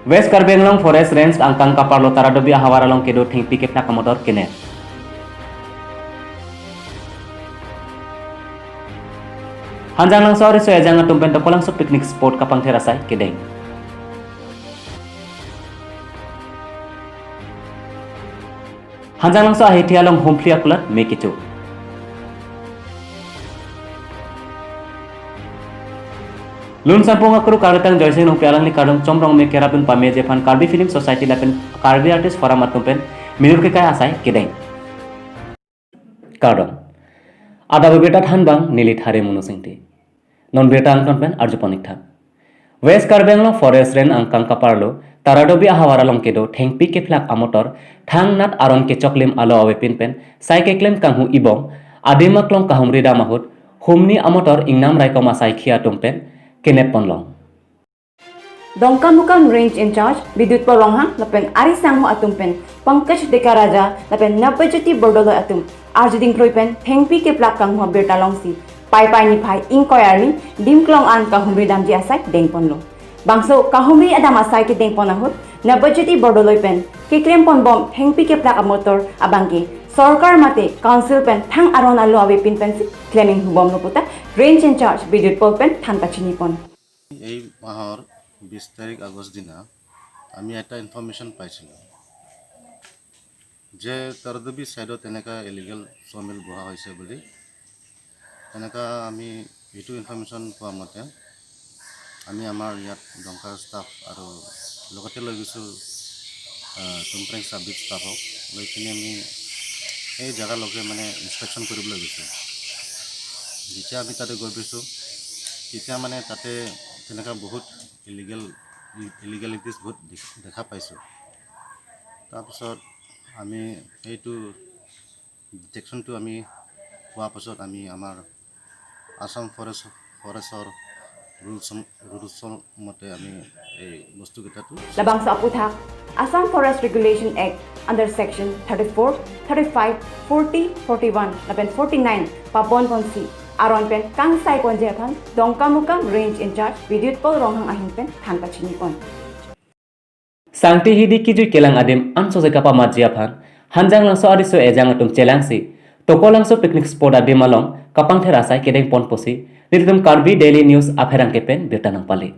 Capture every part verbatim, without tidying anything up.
West Karbi Anglong Forest Range angkang kaparlo Taradobi ahavar along kedo thengpi kephlak amotor kenep. Hanjanglangso ariso ejang atum pen Tokolangso picnic spot kapangthir asai kedeng. Hanjanglangso ahithi along humphli akulat me kecho. Lun Sampung akuru Karlitang Joysing Rongpi alangli kardom chomrong me kerapdun pameji aphan Karbi Film Society lapen Karbi Artist Forum atum pen milur kekai asai kedeng. Kardom. Adap abirta thanbang neli Thare Munu Singti. Non birta angton pen arjupon ik tha. West Karbi Anglong Forest Range angkang kaparlo Taradobi ahavar along kedo thengpi kephlak amotor thangnat aron kechoklim alo avepin pen sai keklem kanghu ibong adim aklong kahumri dam ahut humni amotor ingnam raikom asaikhi atum pen kenep ponlong. Dongkamukam Range in-charge Bidyutpal Ronghang lapen ari sangho atum pen Pankaj Dekaraja lapen Nabajyoti Bordoloi atum arjuding kroi pen thengpi kephlak kanghu abirta longsi Paipai niphai ingkoi arni dim klong an kahumri damji asai dengponlo. Bangso kahumri adam asai kedengpon ahut Nabajyoti Bordoloi pen keklem ponbom thengpi kephlak amotor abangke sorkar mate council pen thang aron alo avepin pensi klem inghubomlo puta Range in-charge Bidyutpal pen than pachinipon. এই মাহৰ বিশ তাৰিখ আগষ্ট দিনা আমি এটা ইনফৰমেশ্যন পাইছিলোঁ যে তৰদবি ছাইডত এনেকুৱা ইলিগেল চমিল বহা হৈছে বুলি। এনেকুৱা আমি এইটো ইনফৰমেশ্যন পোৱা মতে আমি আমাৰ ইয়াত ডংকা ষ্টাফ আৰু লগতে লৈ গৈছোঁ, আহ, টুমপ্ৰেং চাব ডিভিজন ষ্টাফক। লৈ কিনে আমি সেই জেগালৈকে মানে ইনস্পেকশ্যন কৰিবলৈ গৈছোঁ। যেতিয়া আমি তাতে গৈ পাইছোঁ, তেতিয়া মানে তাতে তেনেকুৱা বহুত ইলিগেল, ইলিগেলিটিজ বহুত দেখ-, দেখা পাইছোঁ। তাৰপিছত আমি সেইটো ডিটেকশ্যনটো আমি পোৱাৰ পাছত আমি আমাৰ আছাম ফৰেষ্ট, ফৰেষ্টৰ ৰুলছ, ৰুলছৰ মতে আমি এই বস্তুকেইটাটো Labangso aputhak Assam Forest Regulation Act under Section thirty-four, thirty-five, forty, forty-one lapen forty-nine pabon ponsi aron pen kangsai ponji aphan Dongkamukam Range in-charge Bidyutpal Ronghang ahin pen than pachinipon. Sangti hidi kijui kelang adim anso jai kapamatji aphan Hanjanglangso ariso ejang atum chelangsi Tokolangso picnic spot adim along kapangthir asai kedengpon pusi nelitum Karbi Daily News apherangke pen birta nangpale.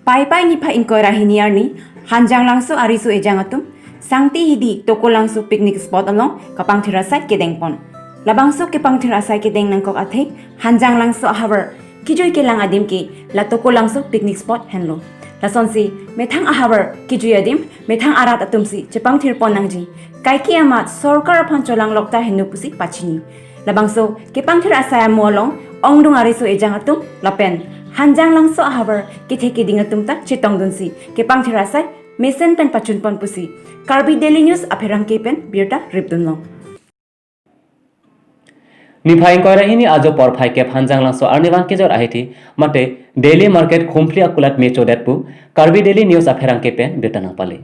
Paipai niphai ingkoi ra hini arni Hanjanglangso ariso ejang atum sangti hidi Tokolangso picnic spot along kapangthir asai kedengpon. Labangso kepangthir asai kedeng nangkok athe Hanjanglangso ahavar kijui kelang adim ke la Tokolangso picnic spot henlo. Lasonsi methang ahavar kijui adim methang arat atumsi chepangthirpon nangji. Kaike amat sorkar aphan cholanglok ta henlo pusi pachini. Labangso kepangthir asai amo along ongdung ariso ejang atum lapen Hanjanglangso ahavar kethe keding atum ta chetongdunsi kepangthir asai mesen pen pachunpon pusi Karbi Daily News apherangke pen birta ripdunlong. Niphai ingkoi ra hini ajo porphai kep Hanjanglangso arnivang kejor ahithi mate daily market humphli akulat me chodet pu Karbi Daily News apherangke pen birta nangpale.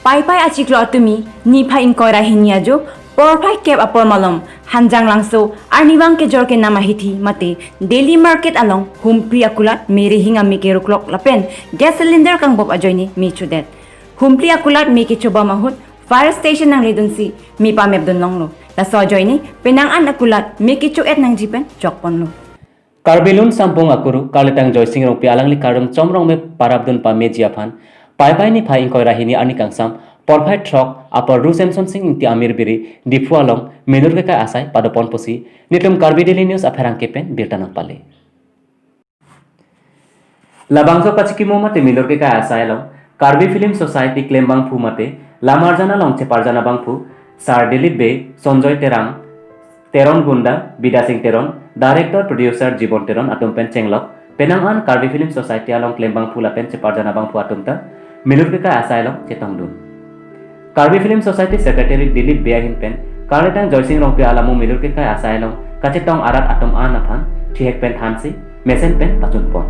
Paipai achiklo atumi niphai ingkoi ra hini ajo porphai kep apor malom Hanjanglangso arnivang kejor kenam ahithi mate daily market along humphli akulat me rihing ame keruklok lapen gas cylinder kangbop ajoine me chodet. Humphli akulat me kechobom ahut fire station nangledunsi me pamepdunlonglo. Laso ajoine penang an akulat me kecho-et nangji pen chokponlo. Karbi Lun Sampung akuru Karlitang Joysing Rongpi alangli kardom chomrong me parapdun pameji aphan Paipai niphai ingkoi ra hini arni kangsam porphai throk apor Ru Semson Sing Ingti Amir Biri Diphu along milur kekai asai padopon pusi nelitum Karbi Daily News apherangke pen birta nangpale. Labangso kachikimo mate milur kekai asai along Karbi Film Society klembangphu mate lamarjan along cheparjan abangphu Sir Dilip Bey, Sonjoy Terang, Teron Gunda, Bidya Sing Teron, Director Producer Jibon Teron atum pen chenglok penang an Karbi Film Society along klembangphu lapen cheparjan abangphu atum ta milur kekai asai along chetongdun. Karbi Film Society Secretary Dilip Bey ahin pen Karlitang Joysing Rongpi alamo milur kekai asai along kachetong arat atum an aphan thihek pen thansi mesen pen pachunpon.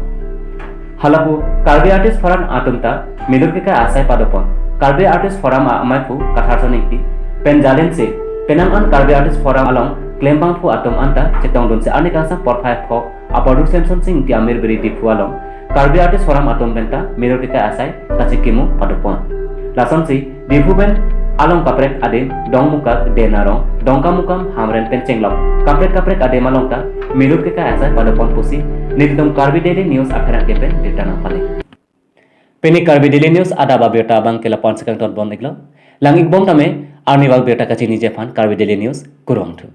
Halapu Karbi Artist Forum atum ta milur kekai asai padopon. Karbi Artist Forum amaiphu Katharson Ingti pen jalinsi penang an Karbi Artist Forum along klembangphu atum anta chetongdunsi arni kangsam porphai pho apor Ru Semson Sing Ingti Amir Biri Diphu along Karbi Artist Forum atum penta Mirur Kekai asai kachikimo padopon. Lasonsi Diphu pen along kaprek adim Dongmukak, Denarong, Dongkamukam, Hamren pen chenglok kaprek kaprek adim along ta Mirur Kekai asai padopon pusi nelitum Karbi Daily News apherangke pen birta nangpale. Pini Karbi Daily News adap abirta abangke lapu-an si kangtonbom-iklo. Lang-ikbom tame, arnivak birta kachiniji aphan Karbi Daily News kurvangthu.